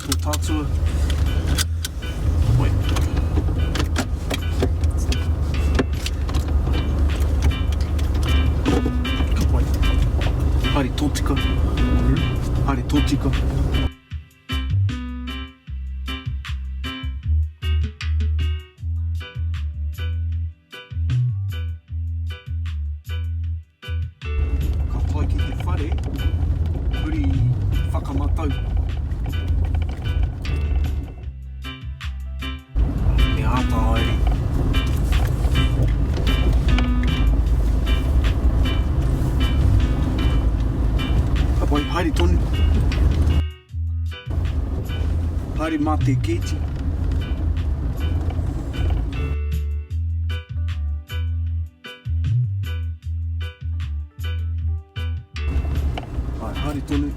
tō tātua. Wait. Ka pai. Haere tōtika. Haere tōtika. Ka tae ki te whare, huri whakamatau. Me āta haere. Ka pai, haere tonu. Haere mā te kēti. Hai, haere tonu.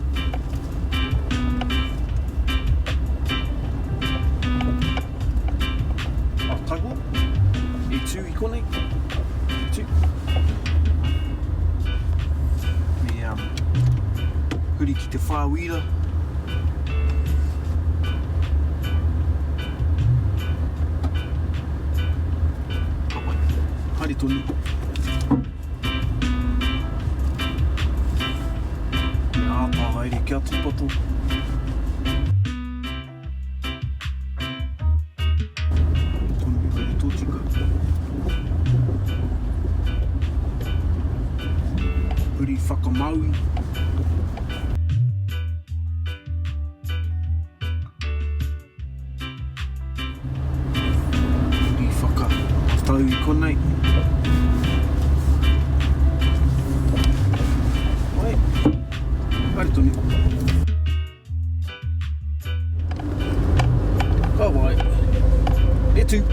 A taihoa, e tū i konei. E tū. Me um, huri ki te whāwīra. Ka pai. Haere tonu. Me āta haere kia tūpato. Haere tonu, haere tōtika. Huri whakamaui. I whakatau i konei. Oi, haere tonu. Ka wai. E tū.